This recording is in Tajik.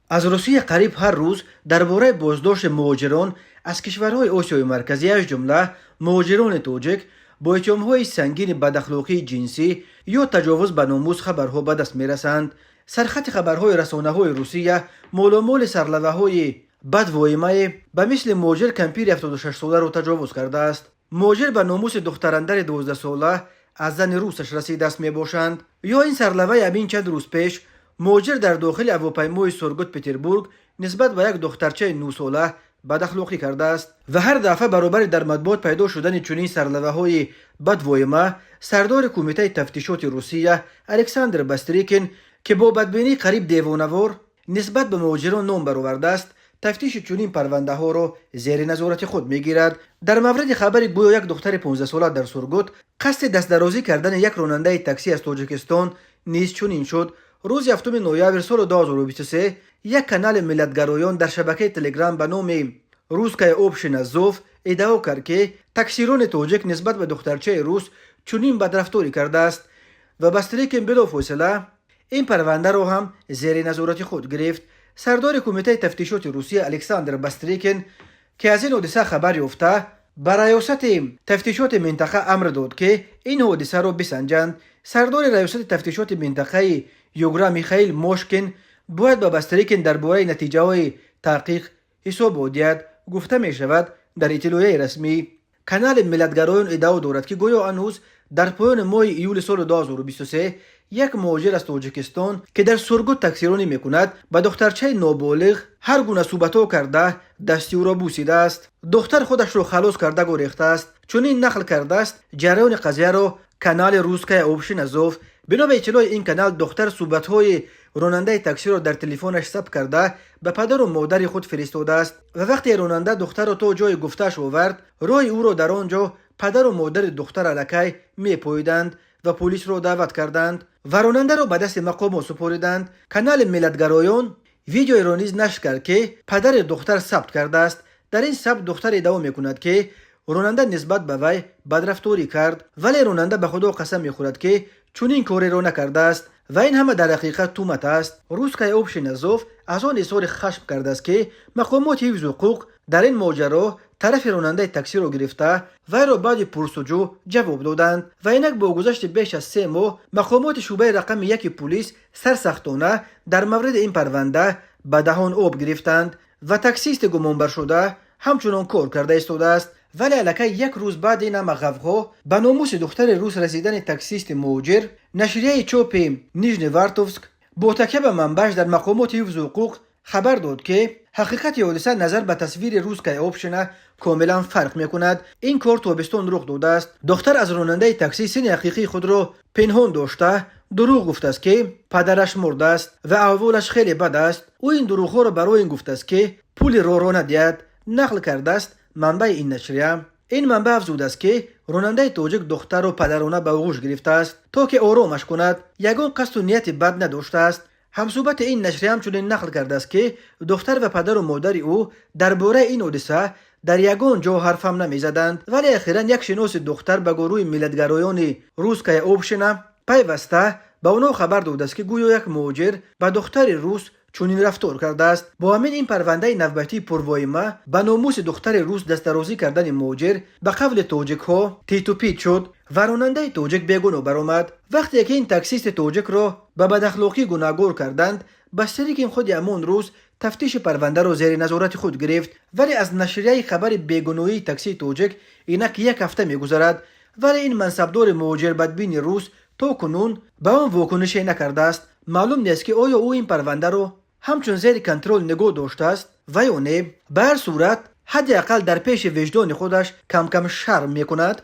Аз Русия қариб ҳар рӯз дар бораи боздошти муҳоҷирон аз кишварҳои Осиёи Марказӣ, аз ҷумла муҳоҷирони тоҷик, бо иттиҳомҳои сангини бадахлоқии ҷинсӣ ё таҷовуз ба номус хабарҳо ба даст мерасанд. Сархати хабарҳои расонаҳои Русия моломоли сарлавҳаҳои бадвоимае ба мисли «Муҳоҷир кампири 76-соларо таҷовуз кардааст», «Муҳоҷир ба номуси духтарандари 12-сола аз зани русаш расидааст» мебошанд. Ё ин сарлавҳаи ҳамин чанд рӯз пеш: «Муҳоҷир дар дохили ҳавопаймои Сургут Петербург нисбат ба як духтарчаи 9-сола бадахлоқӣ кардааст». Ва ҳар дафъа баробари дар матбуот пайдо шудани чунин сарлавҳаҳои бадвоима, сардори Кумитаи тафтишоти Русия Александр Бастрикин, ки бо бадбинӣ қариб девонавор нисбат ба муҳоҷирон ном баровардааст, тафтиши чунин парвандаҳоро зери назорати худ мегирад. Дар мавриди хабари гӯё як духтари 15-сола дар Сургут қасди дастдарозӣ кардани як ронандаи таксӣ аз Тоҷикистон низ чунин шуд. Рӯзи 7 ноябр соли 2023 як канали миллатгароён дар шабакаи Телеграм ба номи «Русская община Зов» иддао кард, ки таксирони тоҷик нисбат ба духтарчаи рус чунин бадрафторӣ кардааст, ва Бастрикин билофосила ин парвандаро ҳам зери назорати худ гирифт. Сардори Кумитаи тафтишоти Русия Александр Бастрикин, ки аз ин ҳодиса хабар ёфта, ба раёсати тафтишоти минтақа амр дод, ки ин ҳодисаро бисанҷанд. Сардори раёсати тафтишоти минтақаи Югра Михаил Мошкин бояд ба Бастрикин дар бораи натиҷаҳои таҳқиқ ҳисобот диҳад, гуфта мешавад дар иттилоияи расмӣ. Канали миллатгароён иддао дорад, ки гӯё ҳанӯз дар поёни моҳи июли соли 2023 як муҳоҷир аз Тоҷикистон, ки дар Сургут таксиронӣ мекунад, ба духтарчаи ноболиғ ҳар гуна суҳбатҳо карда, дасти ӯро бусидааст. Духтар худашро халос карда гурехтааст. Чунин нақл кардааст ҷараёни қазияро канали «Русская община Зов». Бино ба иттилои ин канал, духтар суҳбатҳои ронандаи таксиро дар телефонаш сабт карда, ба падару модари худ фиристодааст, ва вақте ронанда духтарро то ҷои гуфтааш овард, роҳи ӯро дар он ҷо падару модари духтар аллакай мепоиданд ва полисро даъват карданд ва ронандаро ба дасти мақомот супориданд. Канали миллатгароён видеоеро низ нашр кард, ки падари духтар сабт кардааст. Дар ин сабт духтар иддао мекунад, ки ронанда нисбат ба вай бадрафторӣ кард, вале ронанда ба Худо қасам мехӯрад, ки чунин кореро накардааст ва ин ҳама дар ҳақиқат туҳмат аст. «Русская община Зов» аз он изҳори хашм кардааст, ки мақомоти ҳифзи ҳуқуқ дар ин моҷаро тарафи ронандаи таксиро гирифта, вайро баъди пурсуҷӯ ҷавоб доданд. Ва инак бо гузашти беш аз 3 моҳ мақомоти шӯъбаи рақами яки пулис сарсахтона дар мавриди ин парванда ба даҳон об гирифтанд ва таксисти гумонбаршуда ҳамчунон кор карда истодааст. Вале аллакай як рӯз баъди ин ҳама ғавғо ба номуси духтари рус расидани таксисти муҳоҷир, нашрияи чопи Нижневартовск бо такя ба манбаъш дар мақомоти ҳифзи ҳуқуқ хабар дод, ки ҳақиқати ҳодиса назар ба тасвири «Русская община» комилан фарқ мекунад. Ин кор тобистон рух додааст. Духтар аз ронандаи таксӣ синни ҳақиқии худро пинҳон дошта, дурӯғ гуфтааст, ки падараш мурдааст ва аҳволаш хеле бад аст. Ӯ ин дурӯғҳоро барои ин гуфтааст, ки пули роҳро надиҳад, нақл кардааст манбаи ин нашрия. Ин манбаъ афзудааст, ки ронандаи тоҷик духтарро падарона ба оғӯш гирифтааст, то ки оромаш кунад, ягон қасду нияти бад надоштааст. Ҳамсӯҳбати ин нашрия ҳамчунин нақл кардааст, ки духтар ва падару модари ӯ дар бораи ин ҳодиса дар ягон ҷо ҳарфам намезаданд. Вале ахиран як шиноси духтар ба гурӯҳи миллатгароёни «Русская община» пайваста ба онҳо хабар додааст, ки гӯё як муҳоҷир ба духтари рус чунин рафтор кардааст. Бо ҳамин ин парвандаи навбатии пурвоима ба номуси духтари рус дастдарозӣ кардани муҳоҷир, ба қавли тоҷикҳо, титу пит шуд ва ронандаи тоҷик бегуноҳ баромад. Вақте ки ин таксисти тоҷикро ба бадахлоқӣ гунаҳгор карданд, Бастрикин худи ҳамон рӯз тафтиши парвандаро зери назорати худ гирифт. Вале аз нашрияи хабари бегуноҳии таксии тоҷик инак як ҳафта мегузарад, вале ин мансабдори муҳоҷирбадбини рус то кунун ба он вокунише накардааст. Маълум нест, ки оё ӯ ин парвандаро ҳамчун зери контрол нигоҳ доштааст ва ё не. Ба ҳар сурат, ҳадди ақал дар пеши виҷдони худаш камкам шарм мекунад.